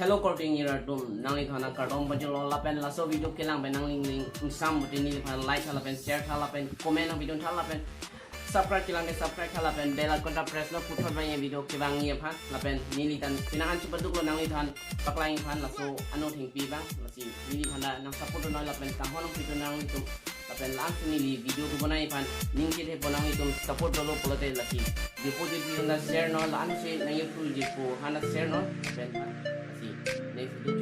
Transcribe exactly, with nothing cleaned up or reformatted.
Hello korte ingjir atum, nangliphan kardom pajirlo lapen laso video kelang pen nanglingling ingsam pute neliphan like tha lapen share tha lapen comment nangpidun tha lapen subscribe kelang ke subscribe tha lapen bell icon ta press lo puthot abang ye video kevangji aphan lapen neli tan penang an chepaduklo nangliphan paklang aphan laso Anu Thengpi abang lasi neliphan ta nang support noi lapen kanghon nangpidun nanglitum lapen la-an si neli video kebonai aphan ning kethe pon nanglitum support dolo pulote lasi jirpo jirpi aphan ta share non la-an si nang YouTube jirpo aphan ta share non lapen lasi next video